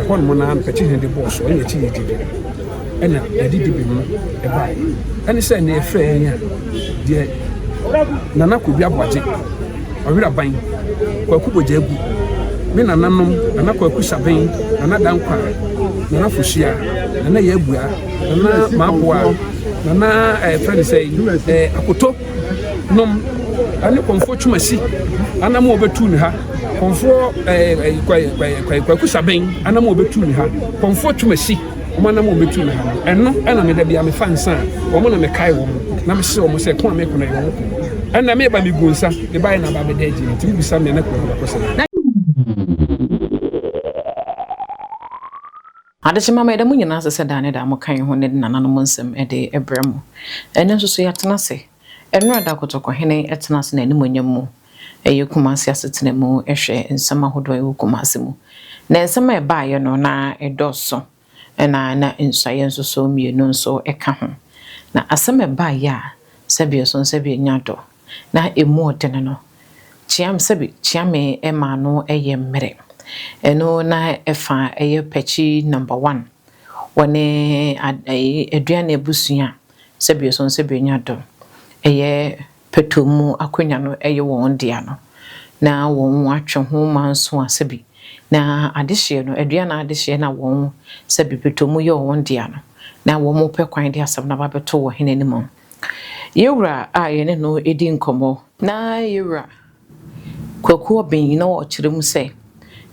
Ɛhɔnom no ara na Pɛkyehene de bɔɔ so, ɛna akyi yɛ dibem. Ɛna yɛde dibem no ɛbaeɛ. Ɛne sɛ ɛnɛ yɛfrɛ yɛn a, deɛ Nana Kobi Aboagye, Ɔweraban, Kwaku Bogyagu, me nananom, Nana Kwaku Saben, Nana Dankwa, Nana Fohyia, Nana Yabua, Nana Maaboa, Nana ɛfrɛ ne sɛ ɛɛ Akoto nom ɛne Kɔmfoɔ Twumasi anam a wɔbɛtu ne ha Kɔmfoɔ ɛɛ Kwaku Saben anam a wɔbɛtu ne ha Kɔmfoɔ Twumasi wɔn anam a wɔbɛtu ne ha no ɛno ɛna meda bia mefa nsa a wɔn na mekae wɔn na mesrɛ wɔn sɛ ko a meko no ɛyɛ wɔn ko ɛna meba megu nsa mebaeɛ na aba abɛda adi nti wobisa me na kuro no bɛkɔ sɛ. Adekyema ma yɛda mo nyinaa ase sɛ daa ne daa moka yɛn ho na yɛde nananom nsɛm de brɛ mo. Ɛnnɛ nso so yɛatena ase. Ɛnnora da Kɔtɔkɔhene tena ase n'animuonyam mu yɛ Kumasi asetena mu hwɛ nsɛm ahodoɔ a ɛwɔ Kumasi mu. Na nsɛm a ɛbaeɛ no na ɛdɔɔso na na nsuaeɛ nso so mmienu nso ka ho. Na asɛm a ɛbaeɛ a sɛdeɛ ɛso sɛdeɛ ɛnya dɔ na ɛmu ɔdene no, Kyeam sɛbi Kyeame ma ano yɛ mmerɛ. Ɛno na ɛfa ɛyɛ Pɛkyi number one wɔne Aduane abusua sɛbi ɛso sɛbi ɛnya dɔ ɛyɛ pɛtɔ mu akonya no yɛ wɔn dea no na wɔn atwe ho manso a sɛbi na adehyeɛ no Aduane adehyeɛ na wɔn sɛbi pɛtɔ mu yɛ wɔn dea no na wɔn pɛ kwan de asɛm no aba bɛto wɔ hene anim. Yɛwura a yɛne no di nkɔmmɔ. Na yɛwura Kwaku Obeng na ɔkyerɛ mu sɛ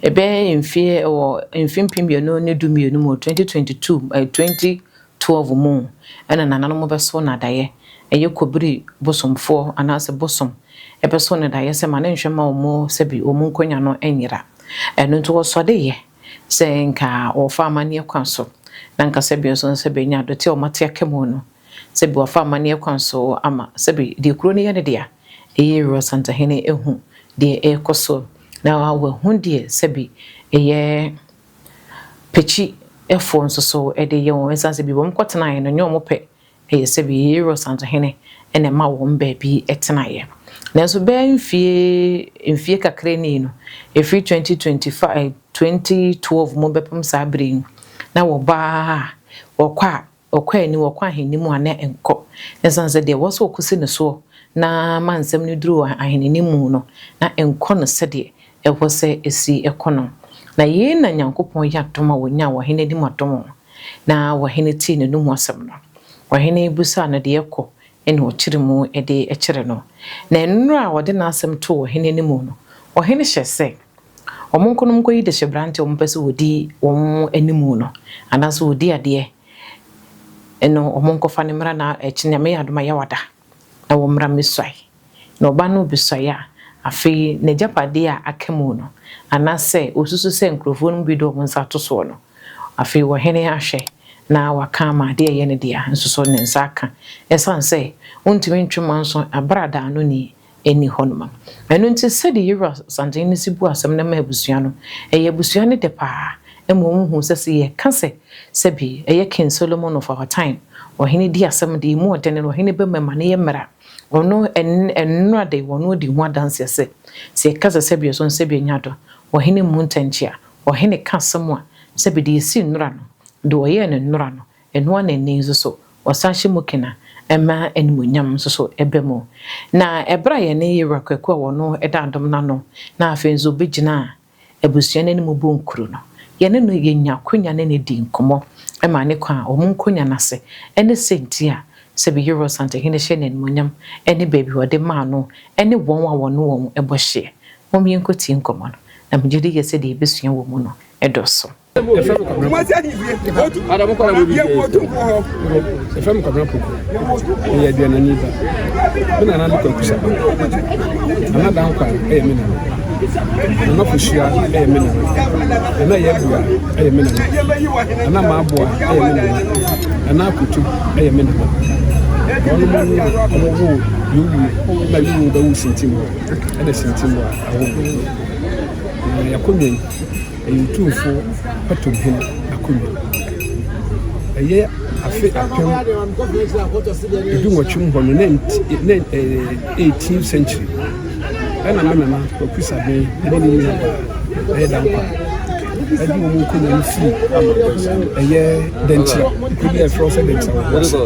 ɛbɛyɛ mfeɛ wɔ mfe 2012 mu, 2022, 2012 mu ɛna nananom bɛso no adaeɛ. Ɛyɛ Kobiri bosomfoɔ anaasɛ bosom ɛbɛso no daeɛ sɛ ma ne nhwɛ ma wɔn sɛbi wɔn nkonnwa no nyera. Ɛno nti wɔsɔdeeɛ sɛ nka wɔfa amanneɛ kwan so na nka sɛbi nso sɛbi nya dɔte a wɔate aka mu no sɛbi wɔafa amanneɛ kwan so ama sɛbi deɛ kuro no yɛ ne dea. Ɛyɛ Wura Santahene ahu deɛ ɛrekɔ so na wahu deɛ sɛbi ɛyɛ Pekyifoɔ nso so de yɛ wɔn. Ɛsiane sɛ baabi wɔn kɔtenaeɛ no nyɛ wɔn pɛ, ɛyɛ sɛbi ɛyɛ Wura Santahene na ɛma wɔn baabi tenaeɛ. Nanso bɛyɛ mfie mfie kakra ni no, ɛfiri 2025, 2012 mu bɛpem saa berɛ yi, na wɔba a wɔkɔ a Ɔkɔ ani, ɔkɔ ahenni mu a na ɛnkɔ. Esiane sɛ deɛ ɛwɔ sɛ ɔkɔsi no soɔ na ma nsɛm no duru ahenni mu no, na ɛnkɔ no sɛdeɛ ɛwɔ sɛ ɛsi kɔ no. Na yei na Nyankopɔn yɛ adom a ɔnyaa wɔ ɔhene anim adom, na ɔhene tee n'anomu asɛm no. Ɔhene bisaa no deɛ ɛkɔ na ɔkyere mu de kyerɛ no. Na nnora a ɔde n'asɛm too ɔhene anim no, ɔhene hyɛ sɛ, Wɔn nko nom nkɔyi dehyebrante a wɔpɛ sɛ wɔdi wɔn anim no, anaasɛ wɔdi adeɛ no, wɔn nkɔfa no mmra na ɛkyɛ Nyame yɛ adom a yɛwada na wɔmmra mmɛsuae. Na ɔba no bɛsuae a, afei n'agyapadeɛ a aka mu no, anaasɛ ɔsusu sɛ nkurɔfoɔ no mu bi de wɔn nsa ato soɔ no, afei ɔhene ahwɛ na waka ama adeɛ a ɛyɛ ne dea nso so ne nsa aka, ɛsiane sɛ wontumi ntwe manso abrada ano ni nni hɔnom. Ɛno nti, sɛdeɛ Yewura Santene no si bu asɛm no ma abusua no, ɛyɛ abusua no dɛ paa ma wɔhu sɛ sɛ yɛka sɛ sɛbi ɛyɛ King Solomon of our time, ɔhene di asɛm deɛ ɛmu ɔdene no, ɔhene ba mu ɛma no yɛ mmerɛ a, ɔno ɛnnora de ɔno adi ho adanseɛ sɛ, sɛ yɛka sɛ sɛbi ɔsɔ no sɛbi ɛnya dɔ, ɔhene mmu ntɛnkyea, ɔhene ka asɛm a, sɛbi deɛ ɛsii nnora no, deɛ ɔyɛɛ no nnora no, Ɛno ara na ɛnnɛ yi nso so wɔsan hyɛ mu kena ma animuonyam nso so ba mu. Na ɛberɛ a yɛne Yewura Kwaku a ɔno da adom no ano na afei nso ɔbɛgyinaa abusua no anim bɔ nkuro no, yɛne no yɛnya akwanya ne no dii nkɔmmɔ maa ne kwan a wɔn nkɔnya no ase ne sɛ nti a sɛbi Yewura Ɔsantehene hyɛ no animuonyam ne baabi a ɔde maa no ne wɔn a wɔne wɔn bɔ hyeɛ. Mom yɛnkɔtie nkɔmmɔ no, na megye di yɛ sɛ deɛ yɛbɛsua wɔ mu no dɔso. Yɛfrɛ me Kwabena Poku. Meyɛ aduanani ba. Me nana ne Kwaku Saba. Nana Dankwa yɛ me nana. Nana Fosuaa yɛ me nana. Nana Yabua yɛ me nana. Nana Maaboa yɛ me nana. Nana Akoto yɛ me nana. Wɔnom na wɔwoo Yowuo na Yowuo bɛwoo Sintimboa ɛna Sintimboa awo me. Na yɛakɔnnwa yi. Ɛyɛ Otumfoɔ Patomhene akonnwa. Ɛyɛ afe 1018 mu hɔ no, na 18th century, ɛna me nana Kwaku Saben ne ne nuabaa ɛyɛ Dankwa. Ɛde wɔn nkonnwa no firi ɛyɛ Dɛnkyira, kuro bi a yɛfrɛ hɔ sɛ Dɛnkyira wɔ Boase,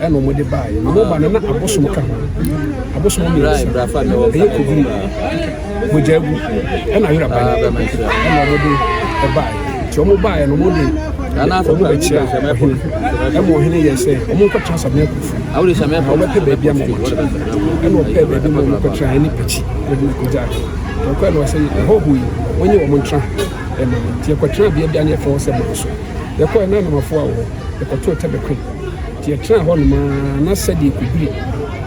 ɛna wɔde baeɛ. Na wɔba no na abosom ka ho, abosom mmiɛnsa, ɛyɛ Kobiri, Mogyagu, ɛna Ayeraban, ɛna wɔde baeɛ. Nti wɔn baeɛ no wɔde wɔn bɛkyia ɔhene, ɛma ɔhene yɛ sɛ wɔn nkɔtena Sabea Kufu, na wɔbɛpɛ baabi ama wɔn atena. Ɛna ɔpɛɛ baabi ma wɔn kɔtena ɛne Pakyi, wɔde no kɔgyaa hɔ. Ɔkɔɛ no ɔsɛ ɛhɔho yi wɔnye wɔn ntra ɛma no. Nti yɛkɔtena bea bi a na yɛfrɛ hɔ sɛ Manso. Yɛkɔɛ na anamafoɔ a wɔ hɔ, yɛkɔtoo Tɛbɛkwe. Nti yɛtenaa hɔ nom ara na sɛdeɛ Kobiri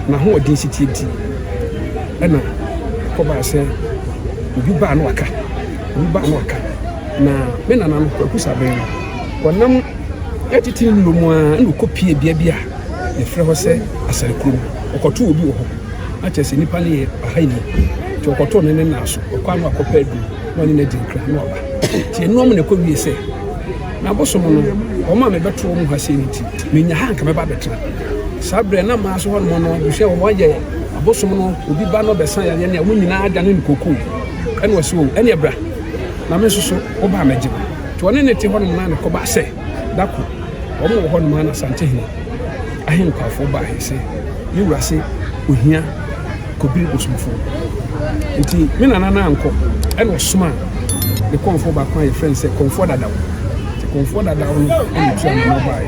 n'ahoɔden si teɛ nti, ɛna ɛkɔbaa sɛ obi baa na waka, obi baa na waka. Na me nana no, Kwaku Sabɛn no, ɔnam ɛtete nnuro mu ara ɛna ɔkɔpie bea bi a yɛfrɛ hɔ sɛ Asarekurom. Ɔkɔtoo obi wɔ hɔ. Na kyerɛ sɛ nipa no yɛ ɔhaini. Nti ɔkɔtoo no ne nan so. Ɔkɔ a na wakɔpɛ aduru na ɔne no adi nkra na waba. Nti ɛnoa mu na ɛkɔ wie sɛ, na abosom no, wɔn a mebɛto wɔn ha sei no nti, menya ha anka mɛba abɛtena. Saa berɛ na maa so hɔnom no, abusua wɔn ayɛ abosom no, obi ba na ɔbɛsa yareɛ no a, wɔn nyinaa adane no kokoo. Ɛna ɔse o, ɛneɛ bra na me nso so woba a mɛgye wo. Nti ɔne no te hɔnom no a na ɛkɔbaa sɛ, da ko, wɔn wɔ hɔnom a na Asantehene ahenkwafoɔ baae sɛ, Me wura se ohia kɔbiri bosomfoɔ. Nti me nana no ankɔ, ɛna ɔsomaa ne kɔmfoɔ baako a yɛfrɛ no sɛ Kɔmfoɔ Dadaw. Nti Kɔmfoɔ Dadaw no ɛna ɔtu anamɔ baeɛ.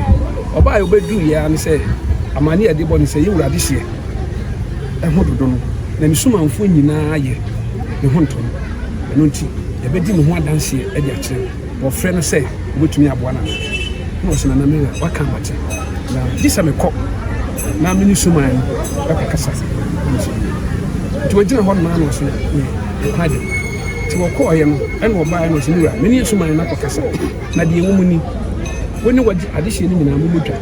Ɔbaeɛ ɔbɛduruiɛ ara ne sɛ amane a yɛde bɔ no sɛ yɛ wura adehyeɛ ɛho dodo no, na ne sumanfoɔ nyinaa yɛ ne ho ntɔ no. Ɛno nti yɛbɛdi ne ho adanseɛ de akyerɛ no. Wɔfrɛ no sɛ ɔbɛtumi aboa no anaa? Ɛna ɔse, Nana me wura, waka mate, na gye sɛ mekɔ na me ne suman no kɔkasa. Ɛna ɔse, Nti wɔgyina hɔ nom ara na ɔse, Me ɛkwan da mu. Nti wɔkɔɔeɛ no, ɛna ɔbaeɛ na ɔse, Me wura, me ne suman no akɔkasa, na deɛ ɛwɔ mu ni, wo ne w'agye adehyeɛ no nyinaa mommɔdwa,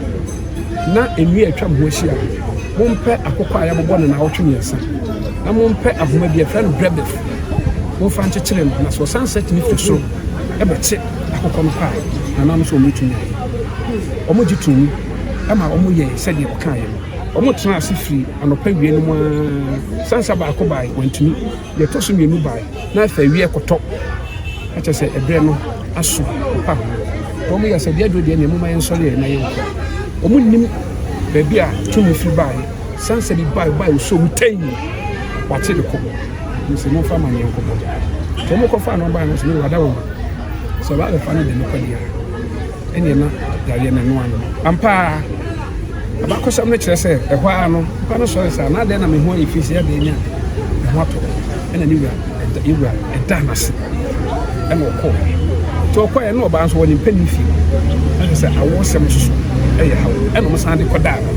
na nnua a atwa mo ho ahyia no, mompɛ akokɔ a yɛabobɔ no naawɔtwe mmiɛnsa, na mompɛ ahoma bi, yɛfrɛ no brebef, momfa nkyekyere no, na sɛ ɔsan sɛ tumi firi soro bɛkye akokɔ no kɔ a, nananom nso wɔbɛtumi ayɛ. Wɔgye too mu ma wɔyɛe sɛdeɛ ɔkaeɛ no. Wɔtenaa ase firi anɔpa awia no mu ara. Sansa baako bae, wantumi. Deɛ ɛtɔ so mmienu bae, na afei awia rekɔtɔ. Na kyerɛ sɛ ɛberɛ no aso pa ho. Nti wɔyɛɛ sɛ deɛ aduro deɛ neɛ momma yɛnsɔre ɛ na yɛnkɔ. Wɔnnim baabi a tumi firi baeɛ. Sansa bi bae, ɔbae ɔsɔɔ mu tɛnn, wate de kɔ. Mese momfa amaneɛ nkɔbɔ no. Nti wɔkɔfaa no baeɛ no, ɔse me wura da wo ma. Sɛ ɔba abɛfa no de no kɔ deɛ a, ɛneɛ na yareɛ no ɛno ano. Ampa ara, abakɔsɛm no kyerɛ sɛ ɛhɔ ara no, nipa no sɔre saa, na adɛn na me ho ayɛ fi sɛ adɛn ni a me ho atɔ. Ɛna ne wura, ne wura ɛdaa no ase, ɛna ɔkɔɔ. Nti ɔkɔɛ na ɔbaa nso wɔ ne mpanin fie. Na kyerɛ sɛ awosɛm nso so ɛyɛ haw. Ɛna wɔn san de kɔdaa no.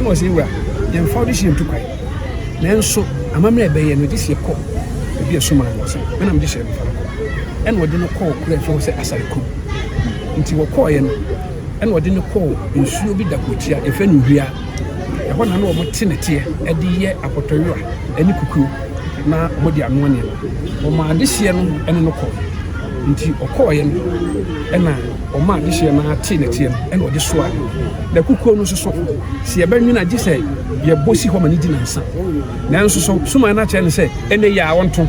Ɛna ɔsɛ wura, yɛmfa wo de hyɛ ntu kwan. Nanso amammerɛ a ɛbɛyɛ no, gye sɛ yɛkɔ baabi a ɛsomaa no. Ɔse, me na megye hyɛ mefa no kɔ. Ɛna ɔde no kɔɔ kuro a ɛfrɛ hɔ sɛ Asare kurom. Nti wɔkɔɔeɛ no, ɛna ɔde no kɔɔ nsuo bi da kurotia, yɛfrɛ no Nhwia. Ɛhɔ na na wɔte nɛteɛ de yɛ apɔtɔyowa ne kukuo na wɔde anoa nneɛma. Wɔmaa adehyeɛ no ne no kɔɔeɛ. Nti ɔkɔɔeɛ no, ɛna ɔmaa adehyeɛ no ara tee nɛteɛ no, ɛna ɔde soaa no. Na kukuo no nso so, sɛ yɛbɛnwene a, gye sɛ yɛbɔ si hɔ ma no di nnansa. Nanso so suman no akyerɛ no sɛ ɛnnɛ yi ara ɔnto?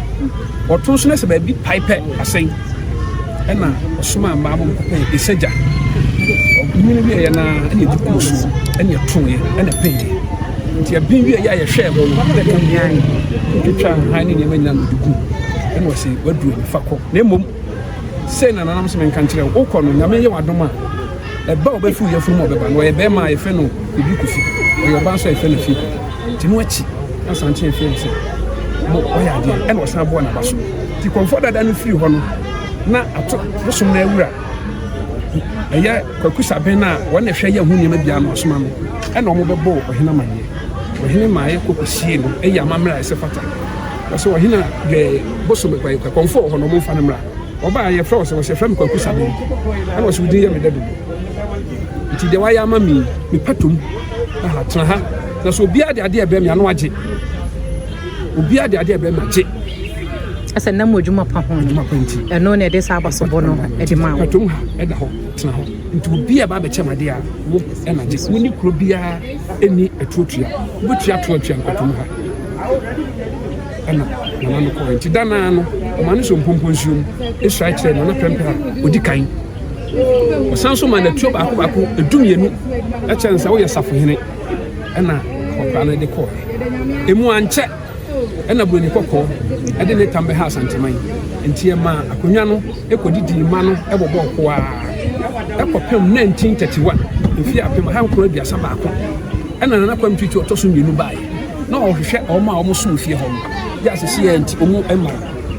Ɔto nso na sɛ baabi pae pɛ, asɛe. Ɛnna ɔsomaa mmaa ma wɔkɔpɛɛ esagya. Ɔnwene wieeɛ no ara, ɛnna ɛde guu so, ɛnna ɛtoeɛ, ɛnna ɛpeeɛ. Nti ɛben wieeɛ a yɛhwɛɛ ho no, na ɛka biara nni hɔ. Ɔtwitwaa nhan ne nneɛma nyinaa na ɔde guu. Ɛnna ɔse, Woaduru ani, fa kɔ. Na mmom, sei na nananom se menka nkyerɛ wo, wokɔ no, Nyame yɛ wo adom a, Ɛba a ɔbɛfi wo yafunu mu a ɔbɛba no, ɔyɛ barima a yɛfrɛ no Kobi Kofi, ɔyɛ ɔbaa nso a yɛfrɛ no Afie Kobi. Nti no akyi na Asante Afie no sɛ, mo ɔyɛ adeɛ, ɛna ɔsan boa n'aba so. Nti kɔmfoɔ dada no firi hɔ no, na ato bosom no awura ɛyɛ Kwaku Saben no a wɔn na ɛhwɛ yɛ ho nneɛma biara no asoma no, ɛna wɔn bɛbɔɔ ɔhene amanneɛ. Ɔhene maa yɛkɔ kɔsie no, ɛyɛ amammerɛ a ɛsɛ fata. Wɔsɛ ɔhene a dwɛɛ bosom kɔmfoɔ wɔ hɔ no, wɔmfa no mmra. Ɔbaa yɛfrɛ wo sɛ wɔsɛ frɛ me Kwaku Sabin ɛna ɔsɛ wo din yɛ me dɛ dodo nti deɛ wayɛ ama me me patom aha tena ha na sɛ obiara de adeɛ ɛbrɛ me ano agye obiara de adeɛ ɛbrɛ me agye ɛsɛ nam adwuma pa ho adwuma pa nti ɛno na ɛde saa abasobɔ no ɛde ma wo patom ha ɛda hɔ tena hɔ nti obiara ba abɛkyɛ me adeɛ a wo ɛna gye wo ne kuro biara ɛni atuotua wobɛtua toatua no patom ha. Ɛna Nana no kɔɛ. Nti da no ara no, ɔmaa no sɔ mpompo nsuo mu suae kyerɛɛ Nana Prɛmpɛ a ɔdi kan. Ɔsan nso maa no atuo baako baako 12 kyerɛ no sɛ woyɛ safohene. Ɛna akɔkora no de kɔɛ. Emu ankyɛ ɛna Buroni Kɔkɔɔ de ne tam bɛha Asanteman. Nti ɛmaa akonnwa no kɔdidii mma no bobɔɔ koaa kɔpem 1931, mfeɛ 1931, ɛna Nana Kwame Tutu ɔtɔ so mmienu baeɛ. Na ɔhwehwɛ wɔn a wɔsom fie hɔ no, yɛ a sisi yɛ nti wɔn mma.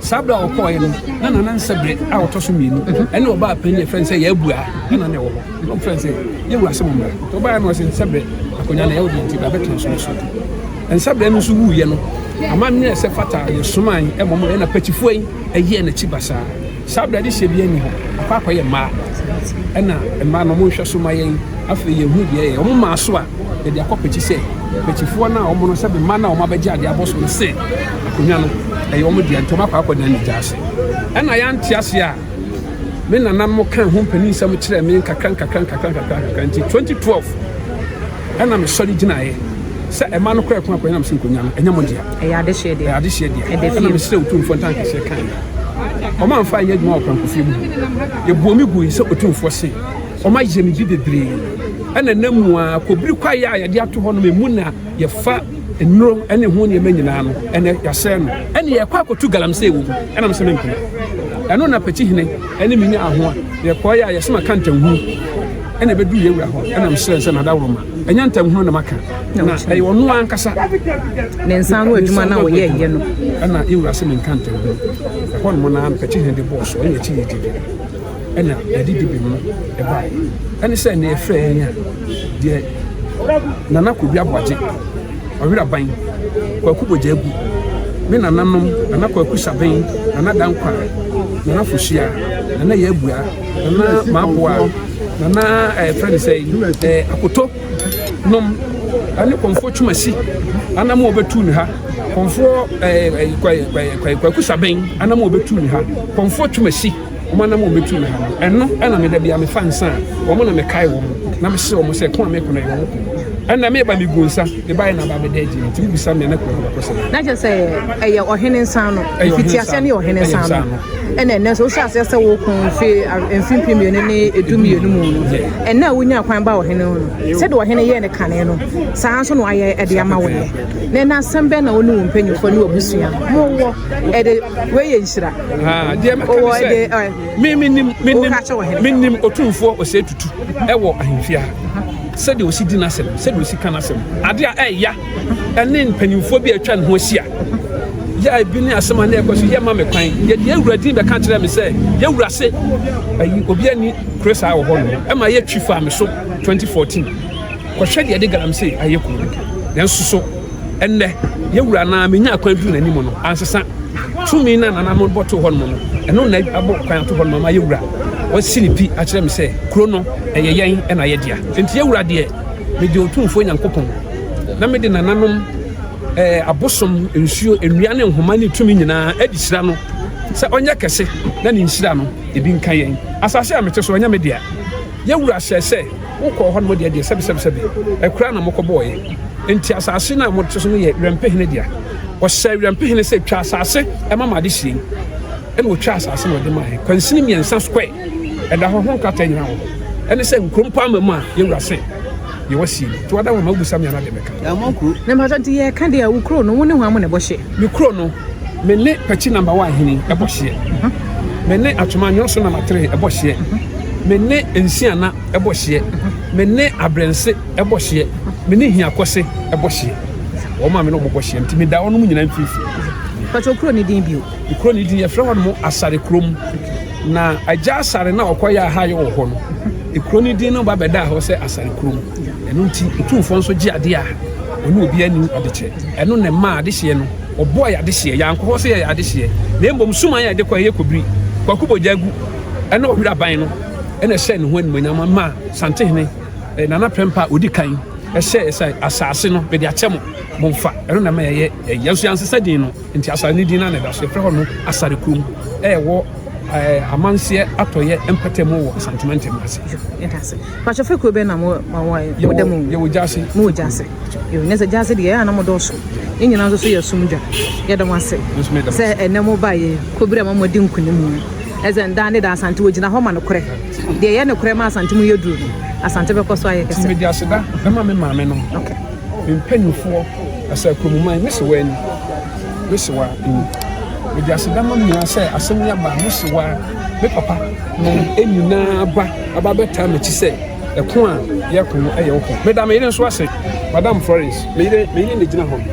Saa berɛ a ɔkɔɔeɛ no, na Nana Nsɛbrɛ a ɔtɔ so mmienu ɛne ɔbaa panin a yɛfrɛ no sɛ Yɛabua ɛna na ɛwɔ hɔ. Na ɔfrɛ no sɛ Yɛwura sɛ mo mmra. Nti ɔbaeɛ no ɔsɛ Nsɛbrɛ akonnwa no ɛyɛ wo deɛ nti bra bɛtena so so. Nsɛbrɛ no nso wuiɛ no, amammerɛ a ɛsɛ fata a yɛsomae ɛma mo ɛna Pakyifoɔ yi ɛyɛɛ n'akyi basaa. Saa berɛ adehyeɛ biara nni hɔ, akɔ akɔyɛ mmaa. Ɛna mmaa no wɔn nhwɛ so ma yɛn, afei yɛhunu deɛ ɛyɛ. Wɔn maa so a, yɛde akɔ pakyi sɛ, pakyifoɔ no a wɔn no sɛbe mmaa no a wɔn abɛgye adeɛ abɔ so no se akonnwa no ɛyɛ wɔn dea nti wɔn akɔ akɔdan ne gya ase. Ɛna yɛante aseɛ a, me nananom kaa ho mpaninsɛm kyerɛɛ me nkakra nkakra nkakra nkakra nkakra nti 2012 ɛna mesɔre gyinaeɛ sɛ ɛma no kora ɛko akɔyɛ nam sɛ nkonnwa no ɛnyɛ mo dea. Ɛyɛ adehyeɛ dea. Ɛyɛ adehyeɛ dea. Ɛda fie. Ɛna mesrɛ Otumfoɔ ntankɛseɛ kan. Wɔn amfa anyɛ adwuma wɔ Kwankofie mu. Yɛbuo me gui sɛ Otumfoɔ se wɔn ayɛ me bi bebree. Ɛna na mu a kɔbiri kwaeɛ a yɛde ato hɔ no emu na yɛfa nnuro ne ho nneɛma nyinaa no ɛnɛ yɛasɛe no. Ɛne yɛkɔ akɔtu galamsey wɔ mu. Ɛna mesɛ mempene. Ɛno na Pakyihene ɛne me nyaa ho a yɛkɔeɛ a yɛse maka ntanhunu ɛna ɛbɛduru yɛwura hɔ ɛna mesrɛ sɛ nadaworoma ɛnyɛ ntanhunu na maka na ɛyɛ ɔno ankasa ne nsa ano adwuma na ɔyɛ yɛ no ɛna yɛwura sɛ menka ntanhunu ɛhɔ nom na mpɛkye hene de bɔɔ so ɛna akyi yɛ didi ɛna yɛde di bem no ɛbaeɛ ɛne sɛ ɛne ɛfrɛ yɛn a deɛ Nana Kobi Aboagye Ɔweraban Kwaku Bogyagu me nananom Nana Kwaku Saben Nana Dankwa Nana Fohyia Nana Yɛabua Nana Maaboa Nana ɛfrɛ ne sɛ Akoto nom ɛne Kɔmfoɔ Twumasi anam a wɔbɛtu ne ha Kɔmfoɔ Kwaku Saben anam a wɔbɛtu ne ha Kɔmfoɔ Twumasi wɔn anam a wɔbɛtu ne ha no ɛno ɛna meda bia mefa nsa a wɔn na mekae wɔn na mesrɛ wɔn sɛ ko a meko no ɛyɛ wɔn ko ɛna meba megu nsa mebaeɛ na aba bɛda adi nti wobisa me na kura kɔ sɛ na kyerɛ sɛ ɛyɛ ɔhene nsa no mfitiaseɛ ne ɔhene nsa no ɛna ɛnɛ nso wohyɛ aseɛ sɛ woko mfe mfe 2012 mu no ɛnɛ a wonya kwan ba ɔhene ho no sɛdeɛ ɔhene yɛɛ no kane no saa nso na wayɛ ɛde ama wo nnɛ na ɛna asɛm bɛn na wo ne wo mpanyimfoɔ ne w'abusua mowɔ ɛde wei yɛ nhyira deɛ mɛka ne sɛ me menim menim menim Otumfoɔ Osei Tutu ɛwɔ ahemfie ha sɛdeɛ ɔsi di n'asɛm sɛdeɛ ɔsi ka n'asɛm adeɛ a ɛya ɛne mpanimfoɔ bi a atwa ne ho ahyia yɛ a ebi ne asɛm a na ɛkɔ so yɛ ma me kwan yɛde awura din bɛka kyerɛ me sɛ yɛwura se ayi obi ani kure saa wɔ hɔ no ɛma yɛtwi faa me so 2014 kɔhwɛ deɛ ɛde galamsey ayɛ kuro nanso so ɛnnɛ yɛwura na menya kwan duru n'anim no ansesa tumi na nananom bɔ too hɔ nom no ɛno na abɔ kwan ato hɔ nom ama yɛwura wasi ne pi akyerɛ me sɛ kuro no ɛyɛ yɛn ɛna yɛ dea nti yɛwura deɛ mede Otumfoɔ Nyankopɔn na mede nananom abosom, nsuo, nnua ne nhoma ne tumi nyinaa adi hyira no sɛ ɔnyɛ kɛse na ne nhyira no ebi nka yɛn. Asase a mete so ɛnyɛ me dea. Yɛwura hyɛɛ sɛ wokɔɔ hɔ nom deɛ deɛ sɛbesɛbesɛbe akuraa na mokɔbɔɔeɛ. Enti asase no a mote so no yɛ Wɛmpehene dea. Ɔhyɛɛ Wɛmpehene sɛ twa asase ma m'adehyeɛ yi. Ɛna ɔtwaa asase na ɔde maeɛ. Kwansini mmiɛnsa square ɛda hɔ, ho nkrataa nyinaa wɔ hɔ. Ɛne sɛ nkuro mpo ama mu a yɛwura se deɛ wasie no. Nti wada hɔ ma wobisa me anaa deɛ mɛka. Na mpakyɛ nti yɛka deɛ wo kuro no wo ne hwan mo na ɛbɔ hyeɛ? Me kuro no me ne Pakyi number one hene ɛbɔ hyeɛ. Me ne Atwoma Anwonso number three ɛbɔ hyeɛ. Me ne Nsiana ɛbɔ hyeɛ. Me ne Abrɛnse ɛbɔ hyeɛ. Me ne Hiakɔse ɛbɔ hyeɛ. Wɔn a me ne wɔn bɔ hyeɛ nti meda wɔn nyinaa mfimfini. Mpakyɛ kuro no din bio? Kuro no din yɛfrɛ hɔ nom Asare kurom. Na Agya Asare no a ɔkɔyɛɛ ahayɔ wɔ hɔ no, kuro no din no ba bɛdaa hɔ sɛ Asare kurom. Ɛno nti, Otumfoɔ nso gye adeɛ a ɔne obiara nni adekyɛ. Ɛno na ɛmaa adehyeɛ no, ɔbɔɔ yɛn adehyeɛ. Yɛankɔ hɔ sɛ yɛyɛ adehyeɛ, na mmom suman a yɛde kɔeɛ yɛ Kobiri, Kwaku Bogyagu ne Ɔweraban no na ɛhyɛɛ ne ho animuonyam maa Santehene Nana Prempeh a ɔdi kan hyɛɛ sɛ asase no mede akyɛ mo, momfa. Ɛno na ɛma yɛyɛ yɛn nso yɛansesa din no. Nti Asare no din no ara na ɛda so. Yɛfrɛ hɔ no Asare kurom. Ɛwɔ. Amanseɛ atɔeɛ mpatamu wɔ Asante mantam ase. Yɛda ase. Pakyɛ fɛ kuo bɛn na mo mo mo da mu? Yɛwɔ Gyaase. Mo wɔ Gyaase. Yo, nyɛ sɛ Gyaase deɛ ɛyɛ a na mo dɔɔso. Yɛn nyinaa nso so yɛ som dwa. Yɛda mo ase sɛ ɛnɛ mo ba yɛ kɔbiri ama mo adi nkunim mu. Ɛsɛ ndaa ne da Asante wɔgyina hɔ ma nokorɛ. Deɛ ɛyɛ nokorɛ ma Asante mu yɛ duro no, Asante bɛkɔ so ayɛ kɛse. Nti mede aseda bɛma me maame nom. Okay. Me mpanyinfoɔ, Asaakuromuman, me sewa ni. Me sewa ni. Mede aseda ma mo nyinaa sɛ asɛm yi aba a, me sewa, me papa nom nyinaa ba aba abɛtaa m'akyi sɛ ɛko a yɛko no yɛ wo ko. Meda me yere nso ase, Madam Florence, me yere, me yere na egyina hɔ no.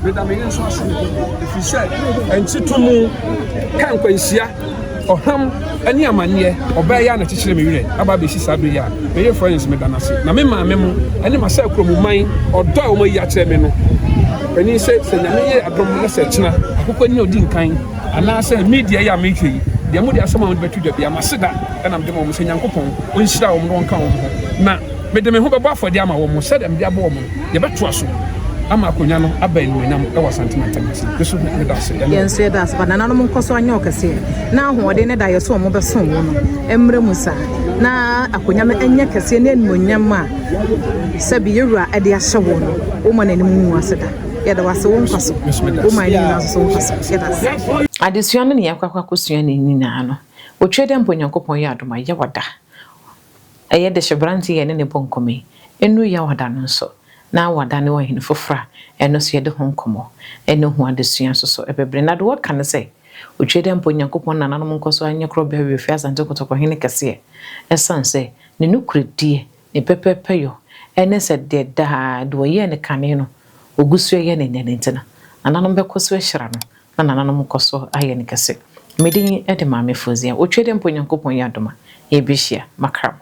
Meda me yere nso ase, ɛfiri sɛ ɛnkyetomu mu, ka nkwanhyia, ɔham ne amanneɛ, ɔbaa yi a na kyekyere me werɛ aba abɛsi saa bere yi a, me yere Florence meda no ase. Na me maame mo ne m'asɛ kurom man ɔdɔ a wɔayi akyerɛ me no, panin sɛ sɛ Nyame yɛ adom na sɛ kyena akokɔ ni a ɔdi nkan anaasɛ media yi a mehwɛ yi, deɛ mode asɛm a mode bɛto dwa biara, m'aseda na mede ma wɔn sɛ Nyankopɔn ɔnhyira wɔn na ɔnka wɔn ho, na mede me ho bɛbɔ afɔdeɛ ama wɔn sɛdeɛ mede abɔ wɔn no, yɛbɛtoa so ama akonnwa no aba animuonyam wɔ Asante mantam ase. Me nso meda ase. Ɛne Yɛn nso yɛda ase pa. Nananom nkɔ so anyɛ ɔkɛseɛ na ahoɔden ne daeɛso a wɔbɛsom wo no mmra mu saa, na akonnwa no nyɛ kɛseɛ ne animuonyam a sɛbe yɛn Wura de ahyɛ wo no, womma n'anim ngu ase da. Yɛda wo ase wo nkwa so. Wo man no nyinaa nso so nkwa so. Yɛda ase. Adesua no ne yɛakɔ akɔ akɔsua ne nyinaa no, otwa dɛ mpo Nyankopɔn yɛ adom a, Yawada, ɛyɛ dehye berante yi a yɛne no bɔ nkɔmmɔ yi, nnuru Yawada no nso, na wada ne ɔhene foforɔ a ɛno nso yɛde ho nkɔmmɔ ne ho adesua nso so bɛbrɛ. Na deɛ wɔka ne sɛ, otwa dɛ mpo Nyankopɔn nananom nkɔ so ara nyɛ korɔ bɛ werɛ fi Asante Kotoko hene kɛseɛ, ɛsiane sɛ ne nokorɛdie Ne pɛpɛɛpɛyɔ ne sɛ deɛ daa deɛ ɔyɛɛ no kane no, ɔgu so yɛ no nnɛ no nti no, nananom bɛkɔ so ahyira no na nananom kɔ so ayɛ no kɛse. Me din de Maame Fauzia. Otwa dɛ mpo Nyankopɔn yɛ adom a, yɛbɛhyia. Makram.